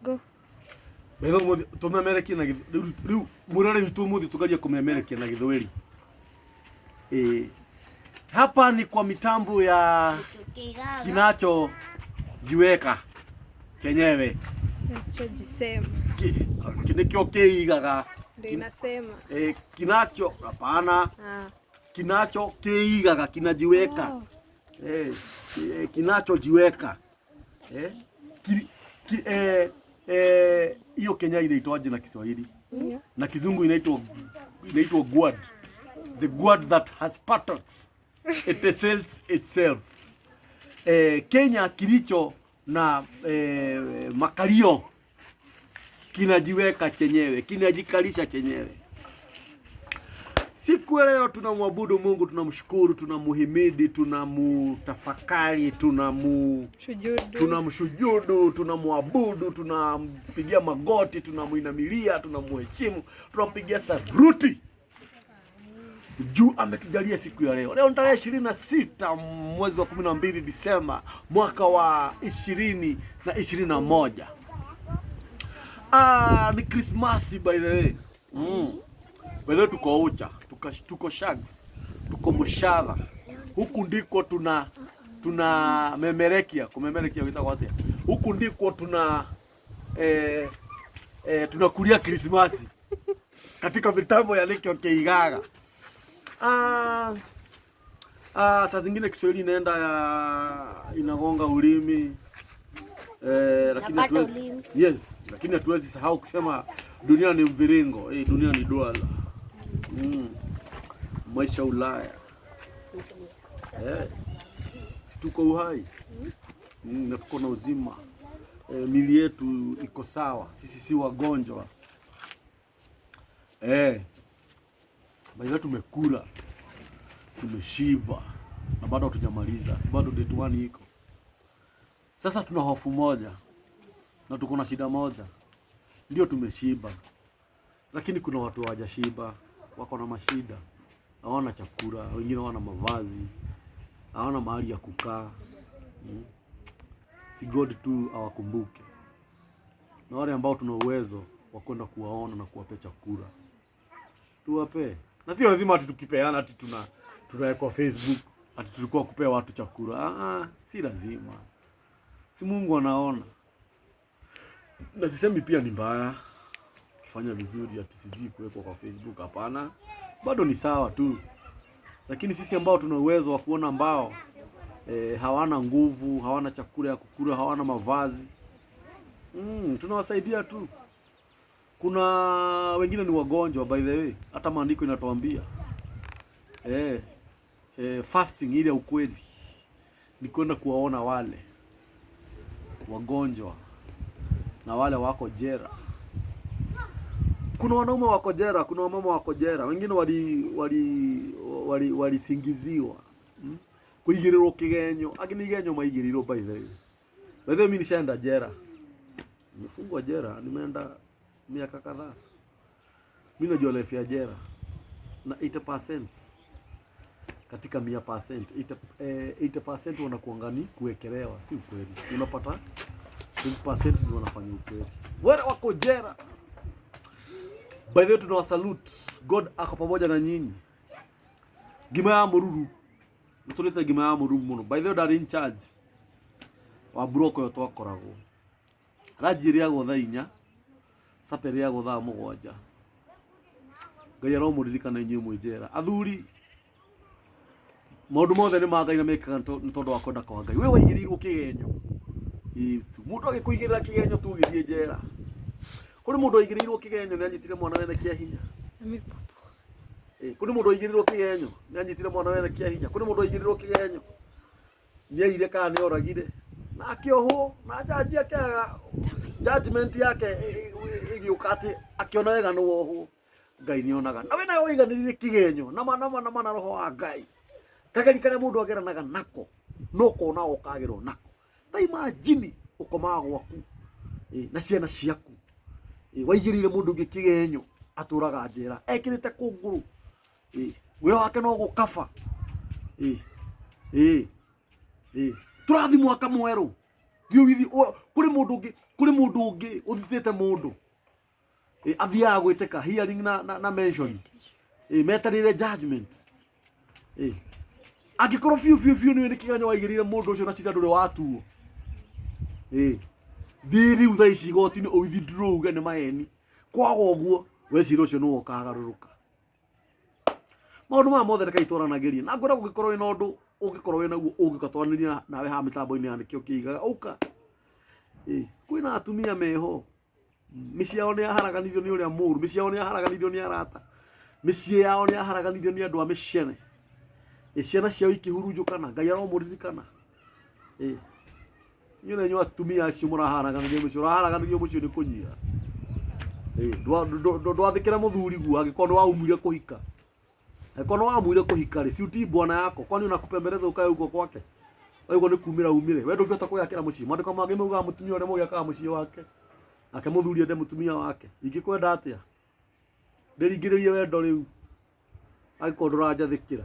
Go. Betho mũthĩ tũmemerekie na rĩu rĩu mũrore witũ mũthĩ tugerie kũmemerekia na Gĩthweri. Eh, hapa ni kwa mitambo ya kinacho jiweka chenyewe. Kinachojisema. Nĩkĩo kĩigaga. Ndio inasema. Eh, kinacho hapana. Ah. Kinacho kĩigaga kinajiweka. Oh. Eh, eh, kinachojiweka eh, ki, ki, eh, eh, hiyo Kenya inaitwaje na Kiswahili? Yeah. Na Kizungu inaitwa gourd. The gourd that has pattocks. It sells itself. Eh, Kenya kilicho na eh, makalio kinajiweka chenyewe, kinajikalisha chenyewe. Siku ya leo tunamwabudu Mungu, tunamshukuru, tunamuhimidi, tunamutafakari, Shujudu. tunamshujudu, tunamwabudu, tunampigia magoti, tunamuinamilia, tunamuheshimu, tunampigia saruti juu ametujalia siku ya leo. Leo ni tarehe 26 mwezi wa 12 Disemba mwaka wa 2021. Ah, ni Krismasi by the way. By the way tuko ucha, tuko shags, tuko mshadha. Huku ndiko tuna memerekia, kumemerekia witagwo atia? Huku ndiko tuna tunakulia Krismasi katika mitambo ya Nĩkĩo Kĩigaga. Ah, ah, saa zingine Kiswahili inaenda ya inagonga ulimi eh, lakini Napata hatuwezi ulimi. yes, lakini hatuwezi sahau kusema dunia ni mviringo eh, dunia ni duara. Maisha Ulaya eh, si tuko uhai na tuko na uzima eh, mili yetu iko sawa, sisi si wagonjwa eh, maisha tumekula tumeshiba na bado hatujamaliza, si bado date one iko sasa. Tuna hofu moja na tuko na shida moja, ndio tumeshiba, lakini kuna watu hawajashiba, wako na mashida, hawana chakula, wengine hawana mavazi, hawana mahali ya kukaa. Si God tu awakumbuke, na wale ambao tuna uwezo wa kwenda kuwaona na kuwapea chakula tuwape, na sio lazima ati tukipeana ati tunawekwa Facebook ati tulikuwa kupea watu chakula. Ah, ah, si lazima, si Mungu anaona. Na sisemi pia ni mbaya kufanya vizuri ati sijui kuwekwa kwa Facebook, hapana, bado ni sawa tu, lakini sisi ambao tuna uwezo wa kuona ambao hawana nguvu, hawana chakula ya kukula, hawana mavazi tunawasaidia tu. Kuna wengine ni wagonjwa by the way, hata maandiko inatuambia fasting ile ya ukweli ni kwenda kuwaona wale wagonjwa na wale wako jera. Kuna wanaume wako jera, kuna wamama wako jera, wengine walisingiziwa kuigĩrĩrwo kĩgenyo, angĩ nĩ igenyo maigĩrĩirwo by the way. By the way, mimi nishaenda jera, nimefungwa jera, nimeenda miaka kadhaa. Mimi najua life ya jera na 80% katika 100%, 80% wanakuanga ni kuwekelewa, si ukweli. Unapata 20% ndio wanafanya ukweli, wale wako jera. By the way, tunawasalute. God ako pamoja na nyinyi. Ngima ya mũruru nĩtũrĩte ngima ya mũruru mũno. By the way, ndarĩ in charge wa broko ĩyo twakoragwo. Ranji ĩrĩagwo thaa 4, supper ĩrĩagwo thaa 7. Ngai aromũririkana inyuĩ mwĩ njera. Athuri, maũndũ mothe nĩ ma Ngai na mekaga nĩ tondũ wa kwenda kwa Ngai. We waigĩrĩirwo kĩgenyo. Ĩĩ tu. Mũndũ agĩkũigĩrĩra kĩgenyo tu ũgĩthiĩ njera. Kũrĩ mũndũ waigĩrĩirwo kĩgenyo nĩ anyitire mwana wene kĩa hinya. Kũrĩ mũndũ waigĩrĩirwo kĩgenyo nĩ anyitire mwana wene kĩa hinya. Kũrĩ mũndũ waigĩrĩirwo kĩgenyo nĩ aire kana nĩ oragire na akĩohwo na jaji akĩaga judgment yake ĩgĩũka atĩ akĩona wega nĩ wohwo. Ngai nĩ onaga. Na we nawe waiganĩrire kĩgenyo na ma na ma na ma na roho wa Ngai. Kageri karĩa mũndũ ageranaga nako no kona ũkagerwo nako. Ta imagine ũkomaga gwaku na ciana ciaku. Waigĩrĩire mũndũ ũngĩ kĩgenyo atũraga njera ekĩrĩte kũngũrũ. Wĩra wake no gũkaba. Tũrathi mwaka mwerũ. Thiĩ ũgĩthiĩ, kũrĩ mũndũ ũngĩ Kũrĩ mũndũ ũngĩ ũthitĩte mũndũ. Athiaga gwĩtĩka hearing na mention. Metereire judgment. Angĩkorwo biũ biũ biũ nĩwe nĩ kĩganyo waigĩrĩire mũndũ ũcio na cira ndũrĩ watuo. Thiĩ rĩu thaa ici igoti-inĩ ũ withdraw uge nĩ maheni. Kwaga ũguo we cira ũcio nĩwe ũkagarũrũka. Maũndũ maya mothe reke twaranagĩrie. Na ngwĩra ũngĩkorwo wĩna ũndũ ũngĩkorwo wĩna guo ũngĩũka twaranĩrie nawe haha mĩtambo-inĩ ya Nĩkĩo Kĩigaga ũka. Kwĩna atumia meho. Mĩciĩ yao nĩ yaharaganirio nĩ ũrĩa mũũru, mĩciĩ yao nĩ yaharaganirio nĩ arata, mĩciĩ yao nĩ yaharaganirio nĩ andũ a mĩcene. Ciana ciao ikĩhurunjũkana, Ngai aromũririkana. Inyuĩ na inyuĩ atumia acio mũraharaganĩria mũciĩ, ũraharaganĩrio mũciĩ nĩ kũnyia. Ndwathĩkĩra mũthuri guo angĩkorwo nĩ waumire kũhika. Angĩkorwo nĩ wamuire kũhika rĩ, si utii bwana yako, kwani unakupembeleza ukae huko kwake? Waigua nĩ kumĩra umire. We ndũngĩhota kwĩyakĩra mũciĩ. Maandĩko mangĩ maugaga mũtumia ũrĩa mũũgĩ akaga mũciĩ wake, nake mũthuri ende mũtumia wake. Ingĩkwenda atĩa? Ndĩringĩrĩrie wendo rĩu angĩkorwo ndũranjathĩkĩra.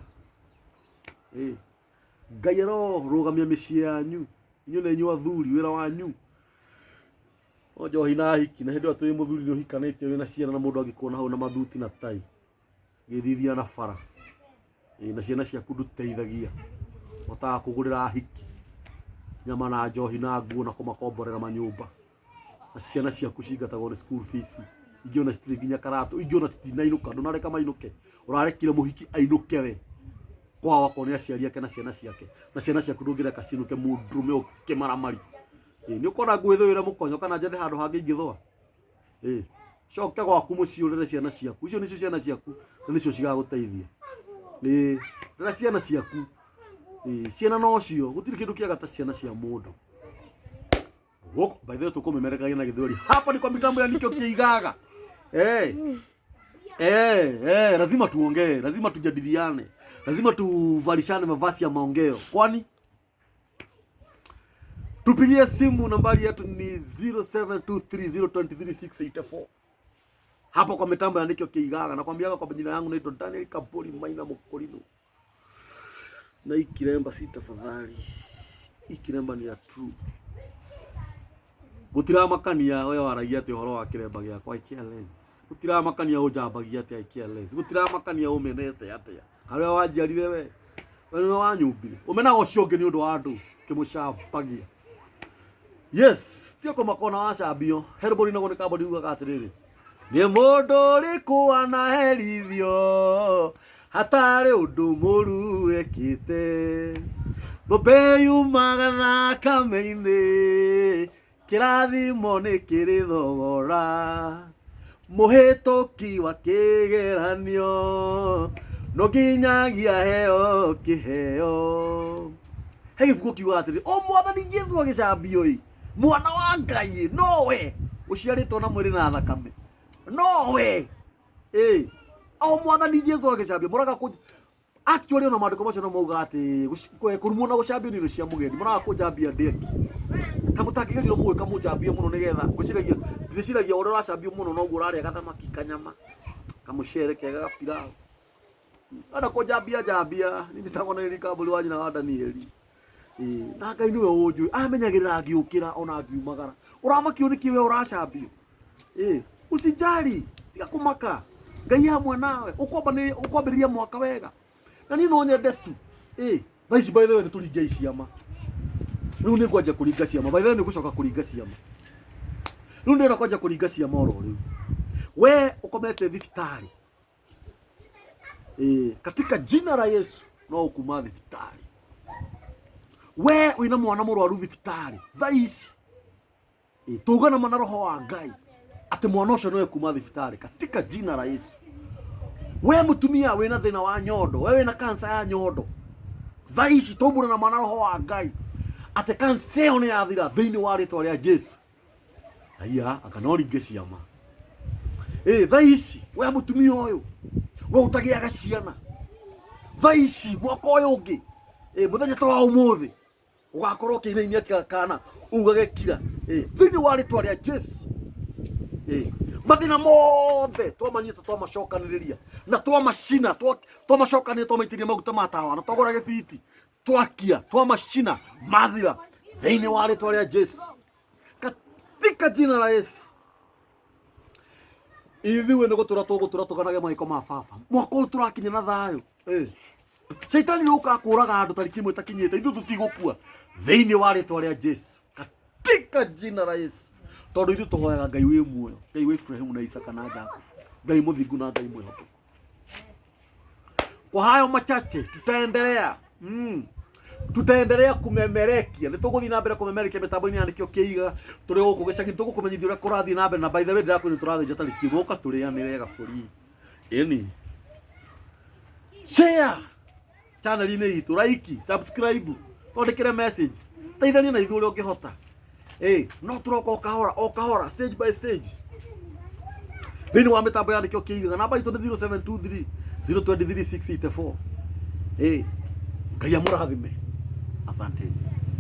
Ngai arorũgamia mĩciĩ yanyu, inyuĩ na inyuĩ athuri, wĩra wanyu no njohi na hiki, na hĩndĩ ĩyo atĩ wĩ mũthuri nĩ ũhikanĩtie wĩna ciana na mũndũ angĩkuona hau na mathuti na tai gĩthithia na bara. Na ciana ciaku ndũteithagia, ũhotaga kũgũrĩra hiki nyama na njohi na nguo na kũmakomborera manyũmba, na ciana ciaku cingatagwo nĩ school fees, ingĩ ona citirĩ nginya karatũ, ingĩ ona citinainũka, ndũnareka mainũke, ũrarekire mũhiki ainũke we kwao akorwo nĩ aciari ake na ciana ciake, na ciana ciaku ndũngĩreka cinũke mũndũrũme ũkĩmaramari. Nĩ ũkona ngwĩthũĩre mũkonyo kana njethe handũ hangĩ ingĩthũa? Coke gwaku mũciĩ ũrere ciana ciaku, icio nĩcio ciana ciaku na nĩcio cigagũteithia. Rera ciana ciaku. Ciana nocio, gũtirĩ kĩndũ kĩega ta ciana cia mũndũ. Gũkũ, by the way tũkũmemerekagia na gĩthweri. Hapa ni kwa mitambo ya Nikĩo Kĩigaga. Lazima tuongee, lazima tujadiliane, lazima tuvalishane mavazi ya maongeo. Kwani tupigie simu, nambari yetu ni 0723023684. Hapo kwa mitambo ya Nikĩo Kĩigaga. Nakwambiaga kwa majina yangu naitwa Daniel Kabori Maina Mokorino. Na hii kiremba si tafadhali. Hii kiremba ni ya true. Gũtiramakania we waragia atĩ ũhoro wa kĩremba gĩakwa I care less. Gũtiramakania ũnjambagia atĩa I care less. Gũtiramakania ũmenete atĩa. Harĩa wanjiarire we. We nĩwe wanyũmbire. Ũmenaga ũcio ũngĩ nĩ ũndũ wa andũ kĩmũcambagia. Yes, tiga kũmaka ona wacambio. He rwĩmbo rũinagwo nĩ kambuni rugaga atĩrĩrĩ. Nĩ mũndũ ũrĩkũ wanaherithio hatarĩ ũndũ mũru ekĩte? Thũmbĩ yumaga thakame-inĩ, kĩrathimo nĩ kĩrĩ thogora. Mũhĩtũki wa kĩgeranio no nginyagia heo kĩheo. He gĩbuku kiugaga atĩrĩ, o mwathani Jesu agĩcambio ĩ, mwana wa Ngai ĩ, nowe ũciarĩtwo na mwĩrĩ na thakame, nowe ĩ, o mwathani Jesu agĩcambio. Mũraga kũ actually ona maandĩko macio no mauga atĩ kũrumwo na gũcambio nĩ indo cia mũgendi. Mũraga kũnjambia ndĩaki kamũtangĩgerirwo mũgĩka mũnjambie mũno nĩgetha ngwĩciragia ndĩciragia ũrĩa ũracambio mũno noguo ũrarĩa gathamaki kanyama kamũcere kega gapilau. Enda kũnjambia njambia, niĩ njĩtagwo na Kambũri wa nyina wa Danieli. Na Ngai nĩwe ũnjũĩ, amenyagĩrĩra ngĩũkĩra ona ngiumagara. Ũramakio nĩkĩ we ũracambio? Usijali, tiga kũmaka, Ngai hamwe nawe, ũkwambĩrĩria mwaka wega. Na niĩ no nyende tu. Thaa ici by the way nĩ tũringe ciama. Rĩu nĩ ngwanjia kũringa ciama. By the way nĩ ngũcoka kũringa ciama. Rĩu ndĩrenda kwanjia kũringa ciama oro rĩu. We ũkomete thibitarĩ. Katika jina la Yesu no ũkuma thibitarĩ. We wĩna mwana mũrwaru thibitarĩ thaa ici. Tũgana mana roho wa Ngai atĩ mwana ũcio no ekuma thibitarĩ katika jina la Yesu. We mũtumia wĩna thĩna wa nyondo, we wĩna kansa ya nyondo, thaa ici tũmbũre na mana roho wa Ngai atĩ kansa ĩyo nĩ yathira thĩinĩ wa rĩtwa rĩa Jesu. Aya, anga no ringe ciama. Thaa ici we mũtumia ũyũ, we ũtagĩaga ciana, thaa ici mwaka ũyũ ũngĩ, mũthenya ta wa ũmũthĩ ũgakorwo ũkĩinainia kana ugage kira, thĩinĩ wa rĩtwa rĩa Jesu. Mathĩna mothe twamanyita twamacokanĩrĩria na twamacina, twamacokanĩrĩria twamaitĩrĩria maguta ma tawa na twagũra gĩbiti twakia twamacina mathira thĩinĩ wa rĩtwa rĩa Jesu. Katika Katika jina la Yesu. Ithuĩ nĩ gũtũra tũgũtũra tũganage magĩko ma baba. Mwaka ũyũ tũrakinya na thayũ. Eh. Shaitani nĩ ũkaga kũraga andũ tariki ĩmwe ĩtakinyĩte, ithuĩ tũtigũkua thĩinĩ wa rĩtwa rĩa Jesu, katika jina la Yesu. Tondũ ithuĩ tũhoyaga Ngai wĩ muoyo, Ngai wa Ibrahimu na Isaka na Jakubu, Ngai mũthingu na Ngai mwĩhokeku. Kwa hayo machache tutaendelea tutaendelea kumemerekia nĩ tũgũthiĩ na mbere kũmemerekia mĩtambo-inĩ ya nĩkĩo kĩiga tũrĩ gũkũ gĩcagi tũgũkũmenyithia ũrĩa kũrathiĩ na mbere. Na by the way, ndĩrakwĩra nĩ tũrathĩnja tarĩki ĩmwe, ũka tũrĩanĩre gabũri. Ĩni share channel-inĩ itũ, like, subscribe, twandĩkĩre message, teithania na ithuĩ ũrĩa ũngĩhota. Ĩ no tũroka o kahora o kahora, stage by stage, thĩinĩ wa mĩtambo ya nĩkĩo kĩigaga. Namba itũ nĩ 0723 023 684. Ĩ Ngai amũrathime, asanteni.